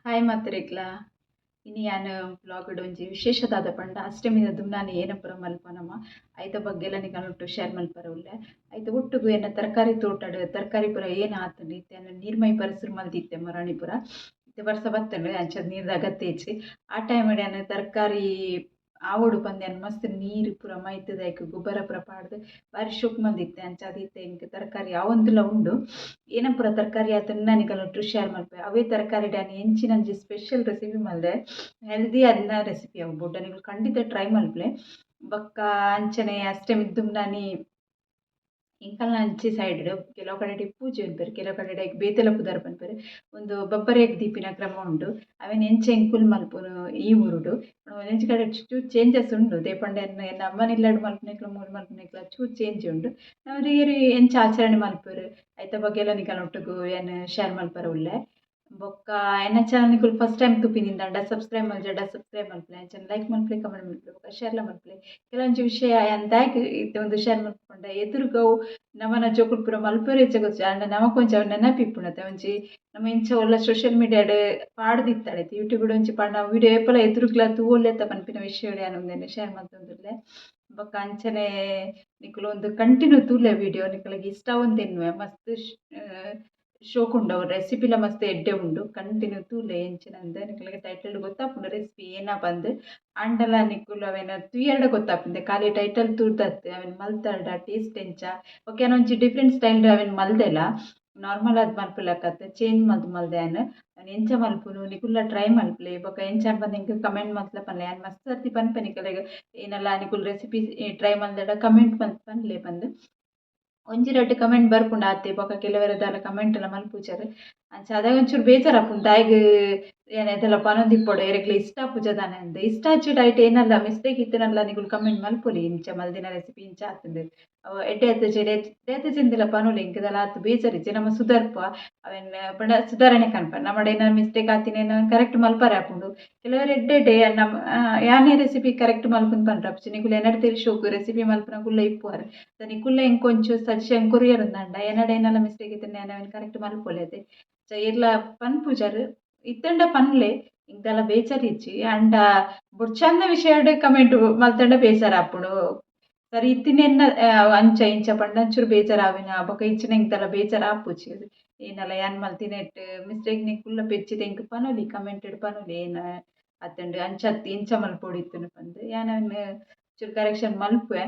Hi ಮಾತೆರೆಗ್ಲ. ಇನಿ ಯಾನ್ vlog ಒಂಜಿ ವಿಶೇಷ ದಾದ ಪಂಡ ಅಷ್ಟಮಿದ ದುಮ್ನಾನಿ ಏನಪುರ ಮಲ್ಪನಮ ಐತ ಬಗ್ಗೆಲ ನಿಕಲ್ನೊಟ್ಟು ಶೇರ್ ಮಲ್ಪರೆ ಉಲ್ಲೆ. ಐತ ಒಟ್ಟುಗು ಎನ್ನ ತರಕಾರಿ ತೋಟಡ್ ತರಕಾರಿ ಪೂರ ಏನ್ ಆತುಂಡು ಇತ್ತೆ ಯಾನ್ ನೀರ್ಮೈ ಪರಿಸುರು ಮಲ್ದಿತ್ತೆ ಮೊರಾನಿ ಪೂರ. ಇತ್ತೆ ವರ್ಸ ಬತ್ತುಂಡು ಅಂಚ ನೀರ್ದ ಅಗತ್ಯ ಇಜ್ಜಿ. ಆ ಟೈಮ್ ಯಾನ್ ತರಕಾರಿ ಆವೊಡು ಪಂದ್ ಯಾನ್ ಮಸ್ತ್ ನೀರು ಪೂರ ಮೈತ್ದ್ ಐಕ್ ಗೊಬ್ಬರ ಪೂರ ಪಾಡ್ದ್ ಬಾರಿ ಶೋಕು ಮಲ್ದಿತ್ತೆ. ಅಂಚಾದ್ ಇತ್ತೆ ಎಂಕ್ ತರಕಾರಿ ಆವೊಂದುಲ ಉಂಡು. ಏನ ಪೂರ ತರಕಾರಿ ಆತುಂಡ ನಿಕಲ್ನೊಟ್ಟು ಶೇರ್ ಮಲ್ಪೆ. ಅವೇ ತರಕಾರಿಡ್ ಯಾನ್ ಎಂಚಿನ ಒಂಜಿ ಸ್ಪೆಷಲ್ ರೆಸಿಪಿ ಮಲ್ದೆ, ಹೆಲ್ದಿ ಆದಿನ ರೆಸಿಪಿ ಅವು ಬೊಡ್ಡ ನಿಕುಲು ಖಂಡಿತ ಟ್ರೈ ಮಲ್ಪುಲೆ. ಬೊಕ್ಕ ಅಂಚನೆ ಅಷ್ಟಮಿ ದುಮ್ನಾನಿ ಎಂಕಲ್ನ ಅಂಚಿ ಸೈಡ್ ಕೆಲವು ಕಡೆಟ್ ಪೂಜೆ ಪನ್ಪೆರ್, ಕೆಲವು ಕಡೆಟ್ ಐಕ್ ಬೇತೆಲ ಪುದರ್ ಪನ್ಪೆರ್. ಉಂದು ಬಬ್ಬರ್ಯಗ್ ದೀಪಿನ ಕ್ರಮ ಉಂಡು. ಅವೆನ್ ಎಂಚ ಎಂಕುಲು ಮಲ್ಪುನು ಈ ಊರುಡು ಒಂಜಿ ಕಡೆಟ್ ಚೂರು ಚೇಂಜಸ್ ಉಂಡು. ದೇಪಂಡ ಎನ್ನ ಅಮ್ಮನ ಇಲ್ಲಡ್ ಮಲ್ಪುನೆಕ್ಲ ಮೂಲು ಮಲ್ಪುನೆಕ್ಲ ಚೂರು ಚೇಂಜ್ ಉಂಡು. ಹಿರಿಯೆರ್ ಎಂಚ ಆಚರಣೆ ಮಲ್ಪುವೆರ್ ಐತ ಬಗ್ಗೆಲ ನಿಕಲ್ನೊಟ್ಟುಗು ಯಾನ್ ಶೇರ್ ಮಲ್ಪರೆ ಉಲ್ಲೆ. ಬೊಕ್ಕ ಎನ್ನ ಚಾನಲ್ ನಿಕುಲು ಫಸ್ಟ್ ಟೈಮ್ ತೂಪಿನಿಂದಾಂಡ ಸಬ್ಸ್ಕ್ರೈಬ್ ಮಲ್ಜಡ ಸಬ್ಸ್ಕ್ರೈಬ್ ಮಲ್ಪುಲೆ, ಅಂಚನೆ ಲೈಕ್ ಮಲ್ಪುಲೆ, ಕಮೆಂಟ್ ಮಲ್ಪುಲೆ, ಬೊಕ್ಕ ಶೇರ್ಲ ಮಲ್ಪುಲೆ. ಕೆಲವೊಂಜಿ ವಿಷಯ ಯಾನ್ ದಾಯೆಗ್ ಇತ್ತೆ ಒಂದು ಶೇರ್ ಮಲ್ಪುಂಡ ಎದುರುಗವು ನಮನ ಜೋಕುಲು ಪೂರ ಮಲ್ಪೆರೆ ಇಜ್ಜ ಗೊತ್ತಿಜ್ಜಿ, ಆಂಡ ನಮಕ್ ಒಂಜಿ ಅವು ನೆನಪಿಪ್ಪುಂಡತೆ. ಒಂಜಿ ನಮ ಇಂಚ ಒಲ್ಲ ಸೋಷಿಯಲ್ ಮೀಡಿಯಾಡ್ ಪಾಡ್ದಿತ್ತಾಳೆ ಯೂಟ್ಯೂಬ್ ಒಂಜಿ ಪಾಡ್ನ ವಿಡಿಯೋ ಏಪಲ ಎದುರುಗ್ಲ ತೂವೊಲ್ಲೆತ ಪನ್ಪಿನ ವಿಷಯಡ್ ಯಾನ್ ಉಂದೆನ್ ಶೇರ್ ಮಲ್ತೊಂದುಲ್ಲೆ. ಬೊಕ್ಕ ಅಂಚನೆ ನಿಕುಲು ಒಂದು ಕಂಟಿನ್ಯೂ ತೂಲೆ ವಿಡಿಯೋ, ನಿಕುಲೆಗ್ ಇಷ್ಟ ಆವೊಂದು ಮಸ್ತ್ ಶೋಕು ಉಂಡು ಅವು ರೆಸಿಪಿಲ ಮಸ್ತ್ ಎಡ್ಡೆ ಉಂಡು. ಕಂಟಿನ್ಯೂ ತೂಲೆ ಎಂಚಿನಂದ್ ನಿಕುಲೆಗ್ ಟೈಟಲ್ ಗೊತ್ತಾಪುಂಡು ರೆಸಿಪಿ ಏನ ಪಂದ್. ಆಂಡಲ ನಿಕುಲು ಅವೆನ್ ತೂಯೆರ್ಡ ಗೊತ್ತಾಪುಂಡು, ಖಾಲಿ ಟೈಟಲ್ ತೂದತ್ ಅವೆನ್ ಮಲ್ತರ್ಡ ಟೇಸ್ಟ್ ಎಂಚ. ಬೊಕ್ಕ ಯಾನ್ ಒಂಜಿ ಡಿಫ್ರೆಂಟ್ ಸ್ಟೈಲ್ ಅವೆನ್ ಮಲ್ದೆಲ, ನಾರ್ಮಲ್ ಆದ್ ಮಲ್ಪುಲಕತ್ ಚೇಂಜ್ ಮಲ್ತ್ ಮಲ್ದೆ ಯಾನ್. ಅವೆನ್ ಎಂಚ ಮಲ್ಪುನು ನಿಕುಲ್ಲ ಟ್ರೈ ಮಲ್ಪುಲೆ. ಬೊಕ್ಕ ಎಂಚ ಪಂದ್ ಎಂಕ್ ಕಮೆಂಟ್ ಮಲ್ತ್ಲ ಪನ್ಲೆ. ಯಾನ್ ಮಸ್ತ್ ಸರ್ತಿ ಪನ್ಪೆ ನಿಕಲೆಗ್ ಏನಲ ನಿಕುಲು ರೆಸಿಪಿ ಟ್ರೈ ಮಲ್ದಡ ಕಮೆಂಟ್ ಮಲ್ತ್ ಪನ್ಲೆ ಪಂದ್. ಒಂಜಿ ರಡ್ಡ್ ಕಮೆಂಟ್ ಬರ್ಪುಂಡು ಆತೆ, ಬೊಕ್ಕ ಕೆಲವೆರ್ ದಾಲ ಕಮೆಂಟ್ ಎಲ್ಲ ಮಲ್ಪುಜೆರ್. ಅಂಚ ಅದಾಗ ಒಂಚೂರು ಬೇಜಾರಾಪುಂಡು, ದಾಯೆಗ್ ಯಾನ್ ಏತಲ ಪನೊಂದಿಪ್ಪೊಡು ಎರೆಗ್ಲ ಇಷ್ಟ ಆಪುಜ ದಾನೆ ಅಂದ್. ಇಷ್ಟ ಆಜಿಡ ಐಟ್ ಏನಲ್ಲ ಮಿಸ್ಟೇಕ್ ಇತ್ತಿನಲ್ಲ ನಿಕುಲು ಕಮೆಂಟ್ ಮಲ್ಪೊಲಿ, ಇಂಚ ಮಲ್ದಿನ ರೆಸಿಪಿ ಇಂಚ ಆತುಂಡು ಅವು ಎಡ್ಡೆ ಆತುಜಿ ಎಡ್ಡೆ ಆತುಜಿಂದಲ ಪನೊಲಿ. ಎಂಕ್ ದಾಲ ಆತ್ ಬೇಜಾರಿಜ್ಜಿ, ನಮ ಸುಧಾರ್ಪ ಅವೆನ್ ಪಂಡ ಸುಧಾರಣೆ ಕನ್ಪ. ನಮಡ ಏನ ಮಿಸ್ಟೇಕ್ ಆತಿನ ಕರೆಕ್ಟ್ ಮಲ್ಪರೆ ಆಪುಂಡು. ಕೆಲವೆರ್ ಎಡ್ಡೆ ಎಡ್ಡೆ ನಮ್ಮ ಯಾನೇ ರೆಸಿಪಿ ಕರೆಕ್ಟ್ ಮಲ್ಪುನು ಪನ್ರ ಆಪುಜಿ. ನಿಕುಲು ಎನಡ್ ಶೋಕು ರೆಸಿಪಿ ಮಲ್ಪುನಕುಲ್ಲ ಇಪ್ಪುವರ್, ನಿಕುಲ್ಲ ಎಂಕ್ ಒಂಚೂರು ಸಜೆಷನ್ ಕೊರಿಯರ್ ಅಂದಾಂಡ ಎನಡ ಏನಲ್ಲ ಮಿಸ್ಟೇಕ್ ಇತ್ತಿನ ಯಾನ್ ಅವೆನ್ ಕರೆಕ್ಟ್ ಮಲ್ಪೊಲಿ. ಅತೆ ಏರ್ಲ ಪನ್ಪುಜರ್ ಇತ್ತಂಡ ಪನ್ಲೆ, ಎಂಕ್ ದಾಲ ಬೇಜಾರಿಜ್ಜಿ. ಆಂಡ ಬೊಡ್ಚಾಂದಿನ ವಿಷಯಡ್ ಕಮೆಂಟ್ ಮಲ್ತಂಡ ಬೇಜಾರಾಪುಂಡು. ಸರಿ ಇತ್ತಿನೆನ್ನ ಅಂಚ ಇಂಚ ಪಂಡ ಒಂಚೂರು ಬೇಜಾರಾವಿನ ಬೊಕ್ಕ ಇಜ್ಜಿಂಡ ಎಂಕ್ ದಾಲ ಬೇಜಾರಾಪುಜಿ. ಏನಲ ಯಾನ್ ಮಲ್ತಿನೆಟ್ ಮಿಸ್ಟೇಕ್ ನಿಕುಲ್ಲ ಪೆಚ್ಚಿದ್ ಎಂಕ್ ಪನೊಲಿ, ಕಮೆಂಟೆಡ್ ಪನೊಲಿ ಏನ ಅತ್ತಂಡ ಅಂಚ ಅತ್ತ್ ಇಂಚ ಮಲ್ಪೊಡಿತ್ತುಂಡು ಪಂದ್. ಯಾನ್ ಅವೆನ್ ಚೂರು ಕರೆಕ್ಷನ್ ಮಲ್ಪುವೆ.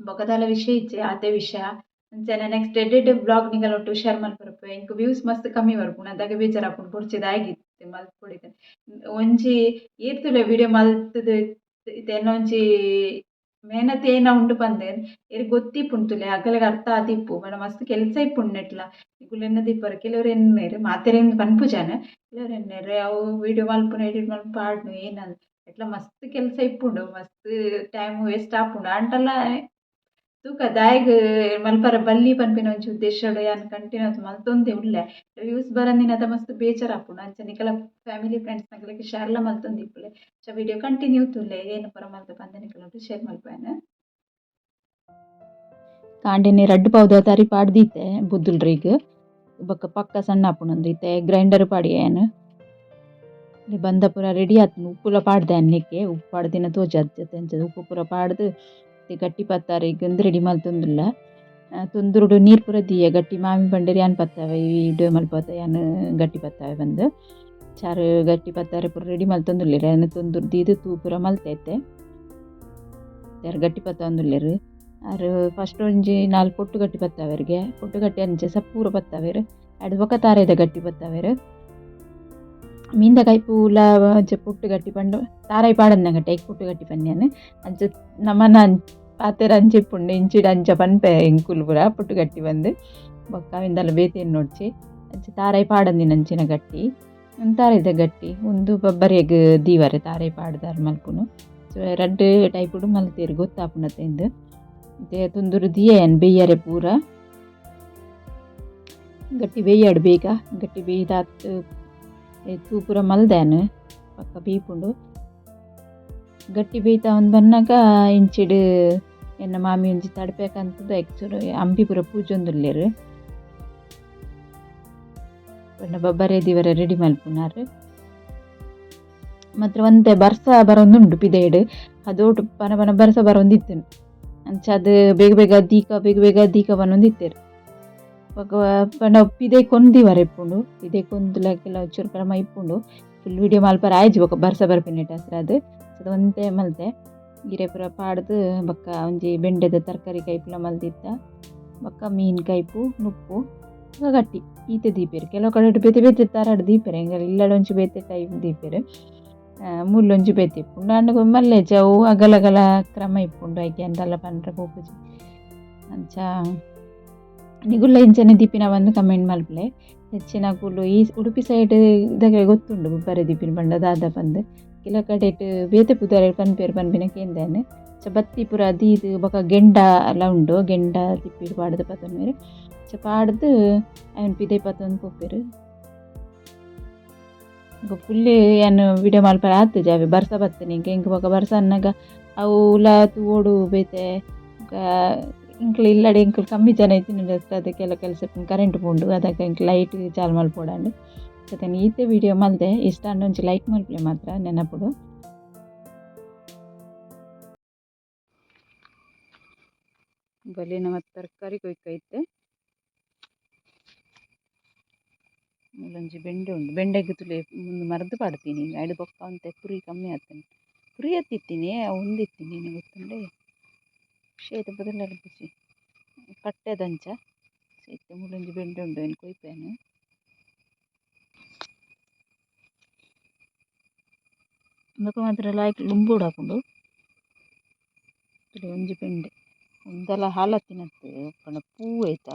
ಬೊಕ್ಕ ದಾಲ ವಿಷಯ ಇಜ್ಜಿ, ಆತೆ ವಿಷಯ. ಅಂಚನೆ ನೆಕ್ಸ್ಟ್ ಎಡ್ಡೆ ಎಡ್ಡೆ ವ್ಲಾಗ್ ನಿಕಲ್ನೊಟ್ಟು ಶೇರ್ ಮಲ್ಪರೆ. ಎಂಕ್ ವ್ಯೂಸ್ ಮಸ್ತ್ ಕಮ್ಮಿ ಬರ್ಪುಂಡು, ಅದಾಗ ಬೇಜಾರಾಪುಂಡು. ಬೊಡ್ಚಿ ದಾಯೆಗ್ ಮಲ್ಪೊಡಿತ್ತೆ ಒಂಜಿ ಏತುಲ ವಿಡಿಯೋ ಮಲ್ತುದು ಇತ್ತೆ ಎನ್ನ ಒಂಜಿ ಮೆಹನತ್ ಏನ ಉಂಡು ಪಂದ್ ಏರೆಗ್ ಗೊತ್ತಿಪ್ಪುಂಡು ತೂಲೆ, ಅಗಲೆಗ್ ಅರ್ಥ ಆದಿಪ್ಪು. ಪಂಡ ಮಸ್ತ್ ಕೆಲಸ ಇಪ್ಪುಂಡು ನೆಟ್ಲ. ನಿಕುಲು ಎನ್ನದಿಪ್ಪರು ಕೆಲವೆರ್ ಎನ್ನುವೆರ್, ಮಾತೆರೆಂದ್ ಪನ್ಪುಜಾನ್, ಕೆಲವೆರ್ ಎನ್ನುವೆರ್ ಅವು ವಿಡಿಯೋ ಮಲ್ಪುನು ಎಡಿಟ್ ಮಲ್ಪುನು ಪಾಡ್ನು ಏನ ಎಟ್ಲ ಮಸ್ತ್ ಕೆಲಸ ಇಪ್ಪುಂಡು, ಮಸ್ತ್ ಟೈಮ್ ವೇಸ್ಟ್ ಆಪುಂಡು. ಆಂಡಲ ತೂಕ ದಾಯೆಗ್ ಮಲ್ಪರೆ ಬಲ್ಲಿ ಪನ್ಪಿನ ಒಂಜಿ ಉದ್ದೇಶಡ್ ಯಾನ್ ಕಂಟಿನ್ಯೂಸ್ ಮಲ್ತೊಂದೇ ಉಲ್ಲೆ. ವ್ಯೂಸ್ ಬರಂದಿನತ ಮಸ್ತ್ ಬೇಜಾರಾಪುಂಡು. ಅಂಚ ನಿಕಲ ಫ್ಯಾಮಿಲಿ ಫ್ರೆಂಡ್ಸ್ ನಕಲೆಗ್ ಶೇರ್ಲ ಮಲ್ತೊಂದಿಪ್ಪುಲೆ. ಅಂಚ ವಿಡಿಯೋ ಕಂಟಿನ್ಯೂ ತೂಲೆ, ಏನ್ ಪೂರ ಮಲ್ತೆ ಪಂದ್ ನಿಕಲ್ನೊಟ್ಟು ಶೇರ್ ಮಲ್ಪುವೆನ್. ಕಾಂಡೆನೆ ರಡ್ಡ್ ಪಾವುದ ತರಿ ಪಾಡ್ದಿತ್ತೆ ಬುದ್ದುಲ್ರಿಗ್, ಬೊಕ್ಕ ಪಕ್ಕ ಸಣ್ಣ ಆಪುಂಡು ಇತ್ತೆ ಗ್ರೈಂಡರ್ ಪಾಡಿಯೆ ಯಾನ್. ಬಂದ ಪೂರ ರೆಡಿ ಆತುಂಡು, ಉಪ್ಪುಲ ಪಾಡ್ದೆ ಅನ್ನಕ್ಕೆ ಉಪ್ಪು ಪಾಡ್ದಿನ ತೋಜಾದ್ ಅಂಚ ಉಪ್ಪು ಪೂರ ಪಾಡ್ದು ಗಟ್ಟಿ ಪತ್ತಾರಿಗ್ ಇಂದ್ ರೆಡಿ ಮಲ್ತೊಂದುಲ್ಲ. ತೊಂದುರುಡು ನೀರು ಪೂರ ದೀಯೆ ಗಟ್ಟಿ ಮಾಮಿ ಪಂಡೆರ್ ಯಾನ್ ಪತ್ತಾವೆ ವಿಡಿಯೋ ಮಲ್ಪತ್ತ ಯಾನ್ ಗಟ್ಟಿ ಪತ್ತಾವೆ ಪಂದ್. ಚಾರು ಗಟ್ಟಿ ಪತ್ತಾರೆ ಪೂರ ರೆಡಿ ಮಲ್ತೊಂದುಲ್ಲೆರ್. ಯಾನ್ ತೊಂದುರು ದೀದ್ ತೂ ಪೂರ ಮಲ್ತೆ ಇತ್ತೆ. ಯಾರು ಗಟ್ಟಿ ಪತ್ತೊಂದುಲ್ಲೆರ್. ಆರ್ ಫಸ್ಟ್ ಒಂಜಿ 4 ಪೊಟ್ಟು ಗಟ್ಟಿ ಪತ್ತಾವೆರ್ಗೆ, ಪೊಟ್ಟು ಗಟ್ಟಿ ಅಂಚೆ ಸಪೂರ ಪತ್ತಾವೆರ್. ಅಡ್ ಬೊಕ್ಕ ತಾರೆದ ಗಟ್ಟಿ ಪತ್ತಾವೆರ್. ಮೀನ್ದ ಕೈಪುಲ ಅಂಚೆ ಪೊಟ್ಟು ಗಟ್ಟಿ ಪಂಡ ತಾರಾಯಿ ಪಾಡಂದ ಗಟ್ಟಿ ಐಕ್ ಪೊಟ್ಟು ಗಟ್ಟಿ ಪನ್ಯಾನ್. ಅಂಚ ನಮನ ಪಾತೆರ ಅಂಚೆ ಇಪ್ಪುಂಡು ಇಂಚಿಡ ಅಂಚ ಪನ್ಪೆ ಎಂಕುಲು ಪೂರ ಪೊಟ್ಟು ಗಟ್ಟಿ ಪಂದ್. ಬೊಕ್ಕ ಅವಿಂದಲ ಬೇತೆ ನೋಡ್ಚಿ ಅಂಚ ತಾರಾಯಿ ಪಾಡಂದಿನ ಅಂಚಿನ ಗಟ್ಟಿ ತಾರಾಯಿದ ಗಟ್ಟಿ ಉಂದು ಬಬ್ಬರಿಯಗ್ ದೀವರೆ ತಾರಾಯಿ ಪಾಡ್ದಾರ್ ಮಲ್ಪುನು. ಸೊ ರಡ್ಡ್ ಟೈಪುಡು ಮಲ್ತೇರ್ ಗೊತ್ತಾಪುಂಡತೆ ಇಂದು. ತುಂದುರು ದಿಯೆ ಬೇಯ್ಯರೆ ಪೂರ ಗಟ್ಟಿ ಬೇಯ್ಯಾಡು ಬೇಗ ಗಟ್ಟಿ ಬೇಯ್ದಾತ್ ತೂ ಪೂರ ಮಲ್ದಾನ್ ಪಕ್ಕ ಬೇಯ್ಪುಂಡು. ಗಟ್ಟಿ ಬೇಯ್ತಾ ಒಂದು ಬನ್ನಗ ಇಂಚಿಡ್ ಎನ್ನ ಮಾಮಿ ಒಂಜಿ ತಡ್ಪೆಕಂತದ ಐಕ್ ಚೂರು ಅಂಬಿ ಪೂರ ಪೂಜೊಂದುಲ್ಲೆರ್. ಪಂಡ ಬಬ್ಬರೆ ದಿವರ ರೆಡಿ ಮಲ್ಪುನಾರ್ ಮಾತ್ರ ಒಂತೆ ಬರ್ಸ ಬರೊಂದುಂಡು ಪಿದೆಡ್ ಅದೋಟು ಪನ ಪನ ಬರ್ಸ ಬರೊಂದಿತ್ತುಂಡು ಅಂಚ ಅದು ಬೇಗ ಬೇಗ ದೀಕ ಬೇಗ ಬೇಗ ದೀಕ ಪನೊಂದಿತ್ತೆರ್ ಬೊಕ ಪಂಡ ಪಿದೆ ಕೊಂದಿವರ ಇಪ್ಪುಂಡು ಪಿದೆ ಕೊಂದುಲ ಕೆಲವು ಚೂರು ಕ್ರಮ ಇಪ್ಪುಂಡು ಫುಲ್ ವೀಡಿಯೋ ಮಲ್ಪರ ಆಯ್ಜಿ ಬೊಕ ಬರ್ಸ ಬರ್ಪಿನೆಟ್ ಹಸ್ರ ಅದು ಒಂತೆ ಮಲ್ತೆ ಇರೆ ಪೂರ ಪಾಡ್ದು ಬೊಕ್ಕ ಒಂಜಿ ಬೆಂಡೆದ ತರಕಾರಿ ಕೈಪುಲ ಮಲ್ದಿತ್ತ ಬೊಕ್ಕ ಮೀನ್ ಕೈಪು ನುಪ್ಪು ಬೊಕ ಗಟ್ಟಿ ಈತೆ ದೀಪೆರ್ ಕೆಲವು ಕಡೆಟ್ ಬೇತೆ ಬೇತೆ ತರಡ್ ದೀಪೆರ್ ಎಂಕಲ್ ಇಲ್ಲಡ್ ಒಂಚಿ ಬೇತೆ ಟೈಪ್ ದೀಪೆರ್ ಮುಲ್ಲೊಂಜಿ ಬೇತೆ ಇಪ್ಪುಂಡು ಆಂಡ ಮಲ್ಲೆಜ ಅವು ಅಗಲಗಲ ಕ್ರಮ ಇಪ್ಪುಂಡು ಐಕೆ ಎಂದಲ್ಲ ಪಂಡ್ರೆ ಪೋಪುಜಿ ಅಂಚ ನಿಗುಲ್ಲ ಇಂಚನೆ ದೀಪಿನ ಬಂದು ಕಮೆಂಟ್ ಮಲ್ಪುಲೆ ಹೆಚ್ಚಿನಕುಲು ಈ ಉಡುಪಿ ಸೈಡ್ ದಗೆ ಗೊತ್ತುಂಡು ಬಬ್ಬರೆ ದೀಪಿನ ಪಂಡ ದಾದ ಪಂದ್ ಕೆಲವು ಕಡೆಟ್ ಬೇತೆ ಪುದರ್ ಪನ್ಪೆರ್ ಪನ್ಪಿನ ಕೇಂದೇನೆ ಚ ಬತ್ತಿ ಪೂರ ದೀದ್ ಬೊಕ ಗೆಂಡ ಎಲ್ಲ ಉಂಡು ಗೆಂಡ ತಿಪ್ಪಿಡ್ ಪಾಡ್ದ್ ಪತೊನ್ವೆರ್ ಚ ಪಾಡ್ದ್ ಐನ್ ಪಿದೈ ಪತೊಂದು ಪೋಪೆರ್ ಬೊಕ ಫುಲ್ ಯಾನ್ ವಿಡಿಯೋ ಮಲ್ಪರೆ ಆತುಜಿ ಅವೆ ಬರ್ಸ ಬತ್ತಿನಿ ಎಂಕ್ ಬೊಕ ಬರ್ಸ ಅನ್ನಗ ಅವು ಉಲ ತೂವೊಡು ಬೇತೆ ಬೊಕ ಎಂಕ್ಲ ಇಲ್ಲಡೆ ಎಂಕುಲು ಕಮ್ಮಿ ಜನ ಇತ್ತಿನ ಅದು ಕೆಲವು ಕೆಲಸ ಕರೆಂಟ್ ಪೋಂಡು ಅದಕ್ಕೆ ಎಂಕ್ ಲೈಟ್ ಚಾಲು ಮಲ್ಪೊಡಾಂಡ್ ಜೊತೆ ಈತೆ ವಿಡಿಯೋ ಮಲ್ದೆ ಇಷ್ಟ ಆಂಡ ಒಂಜಿ ಲೈಕ್ ಮಲ್ಪುಲೆ ಮಾತ್ರ ನೆನಪುಡು. ಬಲಿ ನಮ್ಮ ತರಕಾರಿ ಕೊಯ್ಕ ಇತ್ತೆ ಮೂಲೊಂಜಿ ಬೆಂಡೆ ಉಂಡು ಬೆಂಡೆಗ್ ತುಲೆ ಉಂದು ಮರ್ದ್ ಪಾಡ್ತೀನಿ ಐಡ್ ಬೊಕ್ಕ ಒಂತೆ ಪುರಿ ಕಮ್ಮಿ ಆತುಂಡು ಪುರಿ ಅತ್ತಿತ್ತಿನಿ ಅವು ಉಂದಿತ್ತಿನಿ ಗೊತ್ತುಂಡೆ ಶೇತ ಬದಲಾಪುಜಿ ಕಟ್ಟೆದಂಚ ಇತ್ತೆ ಮೂಲೊಂಜಿ ಬೆಂಡೆ ಉಂಡು ಐನ್ ಕೊಯ್ಪೆನ್. ಉಂದೆಕ್ ಮಾತ್ರ ಲಾಯ್ಕ್ ಲುಂಬೊಡಾಪುಂಡು ತೂಲೆ ಒಂಜಿ ಬೆಂಡೆ ಉಂದಲ ಹಾಲತ್ತಿನತ್ತ್ ಪಂಡ ಪೂ ಐತ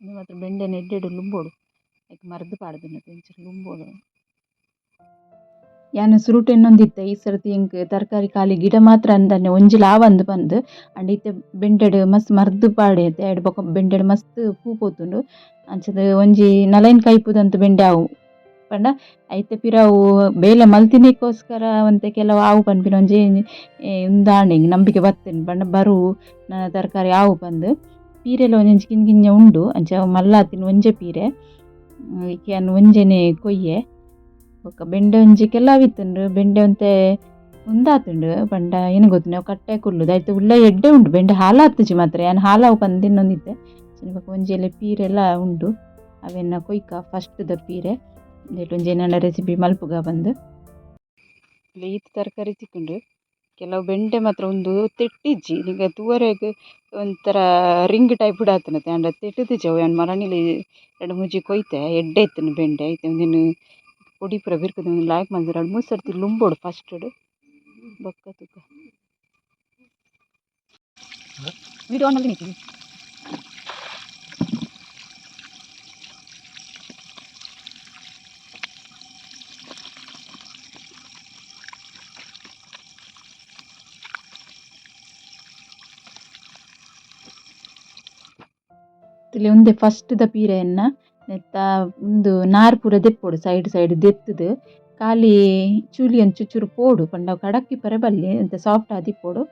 ಉಂದು ಮಾತ್ರ ಬೆಂಡೆನ್ ಎಡ್ಡೆಡ್ ಲುಂಬೊಡು ಐಕ್ ಮರ್ದ್ ಪಾಡ್ದಿನತೆ ಇಂಚ ಲುಂಬೊಡು. ಯಾನ್ ಸುರುಟು ಎನ್ನೊಂದಿತ್ತೆ ಈ ಸರ್ತಿ ಎಂಕ್ ತರಕಾರಿ ಖಾಲಿ ಗಿಡ ಮಾತ್ರ ಅಂದನೆ ಒಂಜಿ ಲಾವಂದ್ ಪಂದ್ ಆಂಡ ಇತ್ತೆ ಬೆಂಡೆಡ್ ಮಸ್ತ್ ಮರ್ದ್ ಪಾಡೈತೆ ಐಡ್ ಬೊಕ ಬೆಂಡೆಡ್ ಮಸ್ತ್ ಪೂ ಪೋತುಂಡು ಅಂಚದ ಒಂಜಿ ನಲೈನ್ ಕೈಪುದಂತ ಬೆಂಡೆ ಆವು ಪಂಡ ಐತ ಪಿರವು ಬೇಲೆ ಮಲ್ತಿನೆಕ್ಕೋಸ್ಕರ ಒಂತೆ ಕೆಲವು ಆವು ಪನ್ಪಿನ ಒಂಜಿ ಉಂದಾಂಡ್ ಎಂಕ್ ನಂಬಿಕೆ ಬತ್ತ್ಂಡ್ ಪಂಡ ಬರು ನನ ತರಕಾರಿ ಆವು ಪಂದ್ ಪೀರೆಲ ಒಂಜೊಂಜಿ ಕಿನ್ನ ಕಿನ್ನ ಉಂಡು ಅಂಚ ಅವು ಮಲ್ಲ ಆತಿನ ಒಂಜೆ ಪೀರೆ ಐಕ್ ಯಾನ್ ಒಂಜೆನೆ ಕೊಯ್ಯೆ ಬೊಕ ಬೆಂಡೆ ಒಂಜಿ ಕೆಲವು ಇತ್ತುಂಡು ಬೆಂಡೆ ಒಂತೆ ಉಂದಾತುಂಡು ಪಂಡ ಏನ್ ಗೊತ್ತುಂಡು ಅವು ಕಟ್ಟೆ ಕುಲ್ಲುದು ಐತ ಉಲಯಿ ಎಡ್ಡೆ ಉಂಡು ಬೆಂಡೆ ಹಾಲಾತುಜಿ ಮಾತ್ರ ಯಾನ್ ಹಾಲಾವು ಪಂದ್ ತಿನ್ನೊಂದಿತ್ತೆ ಬೊಕ ಒಂಜಿ ಎಲ್ಲೆ ಪೀರೆಲ ಉಂಡು ಅವೆನ್ನ ಕೊಯ್ಕ ಫಸ್ಟ್ ದ ಪೀರೆ ಉಂದೆಟ್ ಒಂಜಿ ಏನನ ರೆಸಿಪಿ ಮಲ್ಪುಗ ಪಂದ್. ಈತ್ ತರಕಾರಿ ತಿಕ್ಕುಂಡು ಕೆಲವು ಬೆಂಡೆ ಮಾತ್ರ ಉಂದು ತೆಟ್ಟಿಜ್ಜಿ ನಿಕ ತೂವರೆಗ್ ಒಂಥರ ರಿಂಗ್ ಟೈಪ್ ಆತುಂಡತೆ ಆಂಡ ತೆಟ್ಟುದಿಜ್ಜಿ ಅವು ಯಾನ್ ಮರಣಿಲಿ ರಡ್ಡ್ ಮೂಜಿ ಕೊಯ್ತೆ ಎಡ್ಡೆ ಇತ್ತುಂಡು ಬೆಂಡೆ ಐತೆ ಉಂದೆನ್ ಪೊಡಿ ಪೂರ ಬಿರ್ಕುದು ಉಂದೆನ್ ಲಾಯ್ಕ್ ಮಲ್ತ್ ರಡ್ಡ್ ಮೂಜಿ ಸರ್ತಿ ಲುಂಬೊಡು ಫಸ್ಟ್ ಬೊಕ್ಕ ತೂಕ. ವಿಡಿಯೋ ಆನ್ ಮಲ್ದಿನಿ. ತುಲೆ ಉಂದೆ ಫಸ್ಟ್ ದ ಪೀರೆಯನ್ನ ನೆತ್ತ ಉಂದು ನಾರ್ ಪೂರ ದೆಪ್ಪೊಡು ಸೈಡ್ ಸೈಡ್ ದೆತ್ತುದು ಖಾಲಿ ಚೂಲಿ ಒಂಚೂರು ಚೂರು ಪೋಡು ಪಂಡ ಅವು ಕಡಕ್ ಇಪ್ಪರೆ ಬಲ್ಲಿ ಒಂತೆ ಸಾಫ್ಟ್ ಆದಿಪ್ಪೊಡು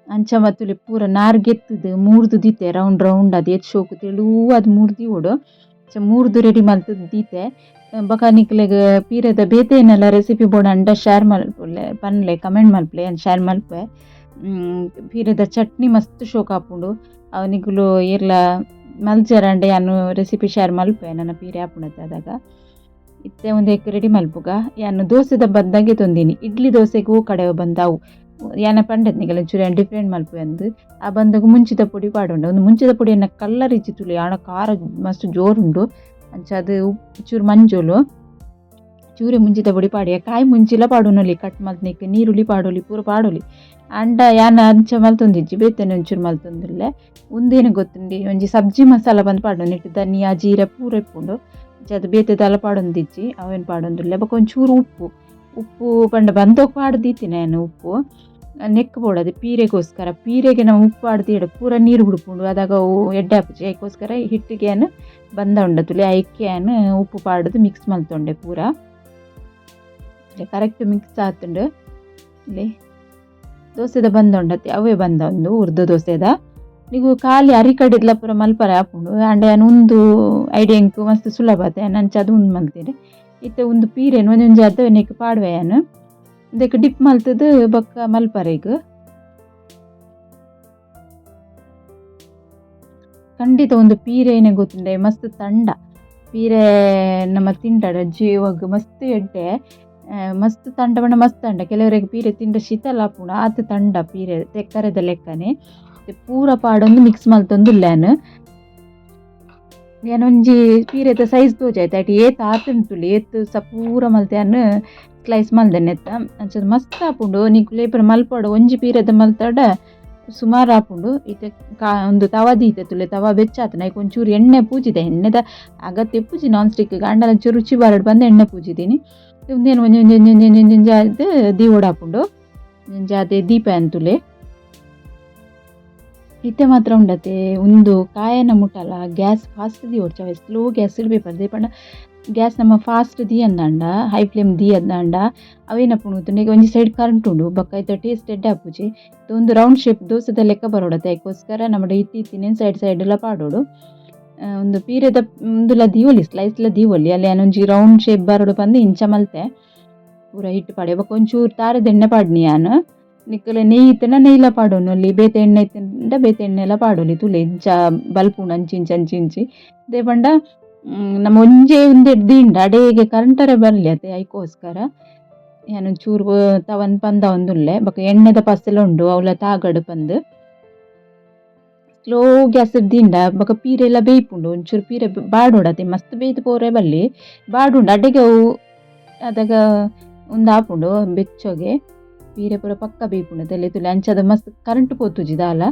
ಅಂಚ ಮತ್ತುಲೆ ಪೂರ ನಾರ್ ಗೆತ್ತುದು ಮೂರ್ದು ದೀತೆ ರೌಂಡ್ ರೌಂಡ್ ಆದ್ ಏತ್ ಶೋಕು ತೆಳುವಾದ್ ಮೂರ್ದು ದೀವೊಡು ಅಂಚ ಮೂರ್ದು ರೆಡಿ ಮಲ್ತುದು ದೀತೆ ಬೊಕ ನಿಕ್ಲೆಗ್ ಪೀರೆದ ಬೇತೆ ಏನೆಲ್ಲ ರೆಸಿಪಿ ಬೋಡಾಂಡ ಶೇರ್ ಮಲ್ಪುಲೆ ಪನ್ಲೆ ಕಮೆಂಟ್ ಮಲ್ಪುಲೆ ಯಾನ್ ಶೇರ್ ಮಲ್ಪುವೆ. ಪೀರೆದ ಚಟ್ನಿ ಮಸ್ತ್ ಶೋಕು ಆಪುಂಡು ಅವು ನಿಕುಲು ಏರ್ಲ ಮಲ್ಜರಂಡ ಯಾನ್ ರೆಸಿಪಿ ಶೇರ್ ಮಲ್ಪುವೆ ನನ ಪೀರೆ ಆಪುಂಡತೆ ಅದಗ ಇತ್ತೆ ಉಂದೆಕ್ ರೆಡಿ ಮಲ್ಪುಗ ಯಾನ್ ದೋಸೆದ ಬಂದಂಗೆ ತೊಂದಿನಿ ಇಡ್ಲಿ ದೋಸೆಗ್ ಓ ಕಡೆ ಬಂದಾವು ಯಾನ ಪಂಡೆತ್ ನಿಕಲೆ ಒಂಚೂರು ಯಾನ್ ಡಿಫ್ರೆಂಟ್ ಮಲ್ಪುವೆ ಅಂದ್ ಆ ಬಂದಗ ಮುಂಚಿದ ಪೊಡಿ ಪಾಡುಂಡು ಉಂದು ಮುಂಚಿದ ಪೊಡಿ ಎನ್ನ ಕಲ್ಲರ್ ಇಜ್ಜಿ ತೂಲೆ ಆಂಡ ಖಾರ ಮಸ್ತ್ ಜೋರುಂಡು ಅಂಚ ಅದು ಚೂರು ಮಂಜೊಲು ಚೂರೆ ಮುಂಚಿದ ಪೊಡಿ ಪಾಡಿಯ ಕಾಯಿ ಮುಂಚಿಲ ಪಾಡುನೊಲಿ ಕಟ್ ಮಲ್ತ್ನಿಕ್ ನೀರುಳ್ಳಿ ಪಾಡೊಲಿ ಪೂರ ಪಾಡೊಲಿ ಆಂಡ ಯಾನ್ ಅಂಚ ಮಲ್ತೊಂದಿಜ್ಜಿ ಬೇತೆನೆ ಒಂಚೂರು ಮಲ್ತೊಂದುಲ್ಲೆ ಉಂದೇನು ಗೊತ್ತುಂಡಿ ಒಂಜಿ ಸಬ್ಜಿ ಮಸಾಲ ಪಂದ್ ಪಾಡುನು ನೆಟ್ ಧನಿಯಾ ಜೀರಾ ಪೂರ ಇಪ್ಪುಂಡು ಅಂಚ ಅದು ಬೇತೆ ದಾಲ ಪಾಡೊಂದಿಜ್ಜಿ ಅವೇನ್ ಪಾಡೊಂದುಲ್ಲೆ ಬೊಕ ಒಂಚೂರು ಉಪ್ಪು ಉಪ್ಪು ಪಂಡ ಬಂದೋಗ್ ಪಾಡ್ದಿತ್ತಿನ ಯಾನ್ ಉಪ್ಪು ನೆಕ್ ಬೋಡದು ಪೀರೆಗೋಸ್ಕರ ಪೀರೆಗೆ ನಾವು ಉಪ್ಪು ಪಾಡ್ದೀಡ ಪೂರ ನೀರು ಬುಡ್ಪುಂಡು ಅದಗ ಅವು ಎಡ್ಡೆ ಆಪುಜಿ ಐಕೋಸ್ಕರ ಹಿಟ್ಟಿಗೆ ಯಾನ್ ಬಂದ ಉಂಡತುಲೆ ಐಕೆ ಯಾನ್ ಉಪ್ಪು ಪಾಡ್ದು ಮಿಕ್ಸ್ ಮಲ್ತೊಂಡೆ ಪೂರ ಕರೆಕ್ಟ್ ಮಿಕ್ಸ್ ಆತುಂಡು ಇಲ್ಲಿ ದೋಸೆದ ಬಂದ ಉಂಡತೆ ಅವೇ ಬಂದ ಉಂದು ಉರ್ದು ದೋಸೆದ ನಿಗು ಖಾಲಿ ಅರಿಕಡಿದ್ಲ ಪೂರ ಮಲ್ಪರೆ ಆಪುಂಡು ಆಂಡ ಯಾನ್ ಉಂದು ಐಡಿಯಾ ಎಂಕ್ ಮಸ್ತ್ ಸುಲಭ ಅತೆ ಯಾನ್ ಅಂಚ ಅದು ಉಂದು ಮಲ್ತೇನೆ. ಇತ್ತೆ ಉಂದು ಪೀರೆನ್ ಒಂಜೊಂಜಿ ಅದ್ ನೆಕ್ ಪಾಡುವೆ ಯಾನ್. ಉಂದೆಕ್ ಡಿಪ್ ಮಲ್ತುದು ಬೊಕ್ಕ ಮಲ್ಪರೆಗ್. ಖಂಡಿತ ಒಂದು ಪೀರೆನೆ ಗೊತ್ತುಂಡೆ ಮಸ್ತ್ ತಂಡ ಪೀರೆ ನಮ್ಮ ತಿಂಡಡ ಜೀವಗ್ ಮಸ್ತ್ ಎಡ್ಡೆ ಮಸ್ತ್ ತಂಡ ಪಂಡ ಮಸ್ತ್ ತಂಡ ಕೆಲವರಿಗೆ ಪೀರೆ ತಿಂಡ ಶೀತಲ ಆಪುಂಡು ಆತ್ ತಂಡ ಪೀರೆ ತೆಕ್ಕರೆದ ಲೆಕ್ಕನೆ ಪೂರ ಪಾಡೊಂದು ಮಿಕ್ಸ್ ಮಲ್ತೊಂದುಲ್ಲೆ ಯಾನ್. ಯಾನ್ ಒಂಜಿ ಪೀರೆದ ಸೈಜ್ ತೋಜಾಯ್ತು ಐಟ್ ಏತ್ ಆತುಂಡು ಏತ್ ಸ ಪೂರ ಮಲ್ತೆ ಯಾನ್ ಸ್ಲೈಸ್ ಮಲ್ದೆ ನೆತ್ತ ಅಂಚ ಮಸ್ತ್ ಆಪುಂಡು ನಿಕುಲು ಪೂರ ಮಲ್ಪೊಡು ಒಂಜಿ ಪೀರೆದ ಮಲ್ತಡ ಸುಮಾರು ಆಪುಂಡು. ಇತ್ತೆ ಉಂದು ತವ ದೀತೆ ತುಲೆ ತವ ಬೆಚ್ಚಾತುಂಡು ಐಕ್ ಒಂಚೂರು ಎಣ್ಣೆ ಪೂಜಿದೆ ಎಣ್ಣೆದ ಅಗತ್ಯ ಪೂಜಿ ನಾನ್ ಸ್ಟಿಕ್ ಆಂಡಲ ಒಂಚೂರು ರುಚಿ ಬರಡ್ ಪಂದ್ ಎಣ್ಣೆ ಪೂಜಿದೀನಿ. ಉಂದೇನು ಒಂಜಿ ಒಂಜಿ ಒಂಜಿ ಒಂಜಿ ಒಂಜಿ ಆದ್ ದೀವೊಡಾಪುಂಡು ಒಂಜಿ ಆದ್ ದೀಪ ತುಲೆ. ಇತ್ತೆ ಮಾತ್ರ ಉಂಡತೆ ಉಂದು ಕಾಯನ ಮುಟ್ಟಲ ಗ್ಯಾಸ್ ಫಾಸ್ಟ್ ದೀವೊಡ್ಚಿ ಅವೆ ಸ್ಲೋ ಗ್ಯಾಸ್ ಇಡಬೇಕು ದಾಯೆ ಪಂಡ ಗ್ಯಾಸ್ ನಮ್ಮ ಫಾಸ್ಟ್ ದೀಯಂದಾಂಡ ಹೈ ಫ್ಲೇಮ್ ದೀಯಂದಾಂಡ ಅವೇನಪುಂಡು ಗೊತ್ತುಂಡ ಒಂಜಿ ಸೈಡ್ ಕರೆಂಟ್ ಉಂಡು ಬೊಕ್ಕ ಐತ ಟೇಸ್ಟ್ ಎಡ್ಡೆ ಆಪುಜಿ. ಒಂದು ರೌಂಡ್ ಶೇಪ್ ದೋಸೆದ ಲೆಕ್ಕ ಬರೋಡತೆ ಐಕೋಸ್ಕರ ನಮ್ಮಡ ಇತ್ತಿ ಇತ್ತಿನೆನ್ ಸೈಡ್ ಸೈಡ್ ಲ ಪಾಡೊಡು. ಉಂದು ಪೀರೆದ ಉಂದುಲ ದೀವೊಲಿ ಸ್ಲೈಸ್ ಲ ದೀವೊಲಿ ಅಲ್ಲಿ ಯಾನ್ ಒಂಜಿ ರೌಂಡ್ ಶೇಪ್ ಬರೋಡು ಪಂದ್ ಇಂಚ ಮಲ್ತೆ ಪೂರ ಹಿಟ್ಟು ಪಾಡೆ ಬೊಕ್ಕ ಒಂಚೂರು ತಾರೆದ ಎಣ್ಣೆ ಪಾಡ್ನಿ ಯಾನ್. ನಿಕುಲು ನೆಯ್ಯಿ ಇತ್ತ್ಂಡ ನೆಯ್ಯಿಲ ಪಾಡೊನೊಲಿ ಬೇತೆ ಎಣ್ಣೆ ಇತ್ತ್ಂಡ ಬೇತೆ ಎಣ್ಣೆಲ ಪಾಡೊಲಿ ತೂಲೆ ಇಂಚ ಬಲ್ಪುಂಡು ಅಂಚಿ ಇಂಚಿ ಅಂಚಿ ಇಂಚಿ ದಾಯೆ ಪಂಡ ನಮ ಒಂಜೇ ಉಂದೆಟ್ ದೀಂಡ ಅಡೇಗೆ ಕರಂಟರೆ ಬರಲಿ ಅತೆ ಐಕೋಸ್ಕರ ಯಾನ್ ಒಂಚೂರು ತವನ್ ಪಂದಾವೊಂದುಲ್ಲೆ ಬೊಕ ಎಣ್ಣೆದ ಪಸೆಲ ಉಂಡು ಅವ್ಲ ತಾಗಡ್ ಪಂದ್. ಸ್ಲೋ ಗ್ಯಾಸ್ ದೀಂಡ ಬೊಕ ಪೀರೆಲ ಬೇಯ್ಪುಂಡು ಒಂಚೂರು ಪೀರೆ ಬಾಡೊಡು ಅತೆ ಮಸ್ತ್ ಬೇಯ್ದ್ ಪೋರೆ ಬಲ್ಲಿ ಬಾಡುಂಡು ಅಡೆಗೆ ಅವು ಅದಗ ಉಂದಾಪುಂಡು ಬೆಚ್ಚೊಗೆ ಪೀರೆ ಪೂರ ಪಕ್ಕ ಬೇಯ್ಪುಂಡು ತೆಲೆ ತೂಲೆ ಅಂಚಾದ್ ಮಸ್ತ್ ಕರೆಂಟ್ ಪೋತುಜಿ ದಾಲ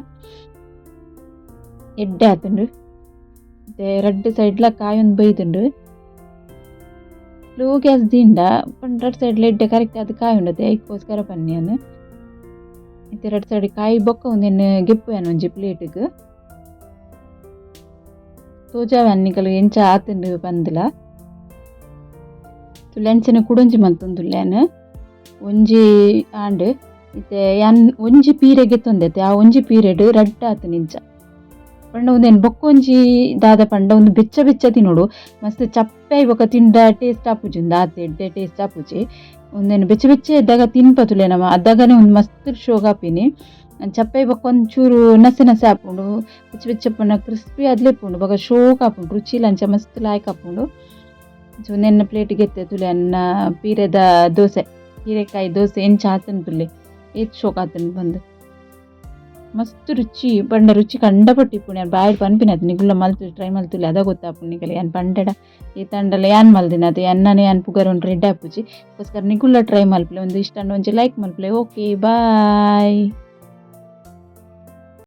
ಎಡ್ಡೆ ಆತುಂಡು. ಇತ್ತೆ ರಡ್ಡ್ ಸೈಡ್ಲ ಕಾಯೊಂದು ಬೈದುಂಡು. ಸ್ಲೋ ಗ್ಯಾಸ್ ದೀಂಡ ಪಂಡ ರಡ್ಡ್ ಸೈಡ್ಲ ಎಡ್ಡೆ ಕರೆಕ್ಟ್ ಆದ್ ಕಾಯುಂಡು ಅತೆ ಐಕೋಸ್ಕರ ಪನ್ನೆ ಯಾನ್. ಇತ್ತೆ ರಡ್ಡ್ ಸೈಡ್ ಕಾಯಿ ಬೊಕ್ಕ ಉಂದೆನ್ ಗೆಪ್ಪುವೆ ಯಾನ್ ಒಂಜಿ ಪ್ಲೇಟ್ ಗ್. ತೋಜಾವೆ ನಿಕಲ್ಗ್ ಎಂಚ ಆತುಂಡು ಪಂದ್ಲ. ತೂಲೆ ಅಂಚನೆ ಕುಡೊಂಜಿ ಮಲ್ತೊಂದುಲ್ಲೆ ಯಾನ್. ಒಂಜಿ ಆಂಡ್ ಇತ್ತೆ ಯಾನ್ ಒಂಜಿ ಪೀರೆ ಗೆತ್ತೊಂದೆತೆ ಆ ಒಂಜಿ ಪೀರೆಡ್ ರಡ್ಡ್ ಆತುಂಡು ಇಂಚ. ಪಂಡ ಉಂದೆನ್ ಬೊಕ್ಕೊಂಜಿ ದಾದ ಪಂಡ ಉಂದು ಬೆಚ್ಚ ಬೆಚ್ಚ ತಿನೊಡು ಮಸ್ತ್ ಚಪ್ಪೆ ಆಯಿ ಬೊಕ್ಕ ತಿಂಡ ಟೇಸ್ಟ್ ಆಪುಜಿ ಉಂದು ಆತ್ ಎಡ್ಡೆ ಟೇಸ್ಟ್ ಆಪುಜಿ. ಉಂದೆನ್ ಬೆಚ್ಚ ಬೆಚ್ಚ ಇದ್ದಾಗ ತಿನ್ಪ ತೂಲೆ ನಮ ಅದಗನೆ ಉಂದು ಮಸ್ತ್ ಶೋಕ್ ಆಪಿನಿ. ಚಪ್ಪೆ ಆಯಿ ಬೊಕ್ಕ ಒಂಚೂರು ನಸೆ ನಸೆ ಆಪುಂಡು ಬೆಚ್ಚ ಬೆಚ್ಚ ಪಂಡ ಕ್ರಿಸ್ಪಿ ಆದ್ಲೇ ಇಪ್ಪುಂಡು ಬೊಕ್ಕ ಶೋಕ್ ಆಪುಂಡು ರುಚಿಲ ಅಂಚ ಮಸ್ತ್ ಲಾಯ್ಕ್ ಆಪುಂಡು. ಉಂದೆನ್ ಪ್ಲೇಟ್ ಗೆತ್ತೆ ತೂಲೆ ಎನ್ನ ಪೀರೆದ ದೋಸೆ ಹೀರೆಕಾಯಿ ದೋಸೆ ಎಂಚ ಆತುಂಡು ತೂಲೆ ಏತ್ ಶೋಕ್ ಆತುಂಡು ಪಂದ್. ಮಸ್ತ್ ರುಚಿ ಪಂಡ ರುಚಿ ಕಂಡಪಟ್ಟಿ ಇಪ್ಪುಂಡು ಯಾನ್ ಬಾಯಿಡ್ ಪನ್ಪಿನತ್ ನಿಕುಲ್ಲ ಮಲ್ತ್ ಟ್ರೈ ಮಲ್ತುಲೆ ಅದ ಗೊತ್ತಾಪುಂಡು ನಿಕಲೆ ಯಾನ್ ಪಂಡೆಡ ಏತಾಂಡಲ ಯಾನ್ ಮಲ್ದಿನತ್ ಎನ್ನನೆ ಯಾನ್ ಪುಗರೊಂಡು ಎಡ್ಡೆ ಆಪುಜಿ ಗೋಸ್ಕರ ನಿಕುಲ್ಲ ಟ್ರೈ ಮಲ್ಪುಲೆ ಒಂದು ಇಷ್ಟ ಆಂಡ ಒಂಜಿ ಲೈಕ್ ಮಲ್ಪುಲೆ ಓಕೆ ಬಾಯ್.